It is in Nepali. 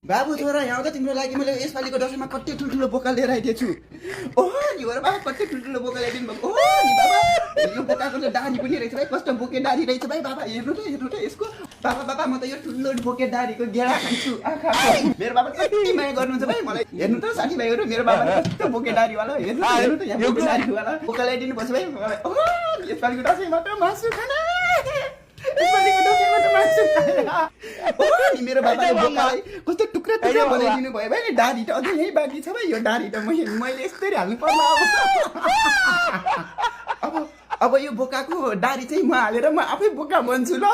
बाबु छोरा यहाँ आउँदा तिम्रो लागि मैले यसपालिको दसैँमा कति ठुल्ठुलो बोका लिएर आइदिएको छु ओहो नि बाबा कति ठुल्ठुलो बोका ल्याइदिनु भएको ओहो नि बाबा यो बोकाको त दारी पनि रहेछ भाइ कस्तो बोके दारी रहेछ भाइ बाबा हेर्नु त यसको बाबा बाबा म त यो ठुलो बोके दारीको गेडा खान्छु आँखा मेरो बाबा कति माया गर्नुहुन्छ भाइ मलाई हेर्नु त साथीभाइहरू मेरो बाबा कस्तो बोके दारीवाला हेर्नु त यहाँ बोके दारीवाला बोका ल्याइदिनु पर्छ भाइ मलाई ओहो यसपालिको दसैँमा त मासु खाना मेरो बाबाले बोकालाई कस्तो टुक्रा टुक्रा बनाइदिनु भयो भाइ दारी त अझै यहीँ बाँकी छ भाइ यो दारी त मैले यस्तरी हाल्नु पर्ला अब यो बोकाको दारी चाहिँ म हालेर म आफै बोका बन्छु ल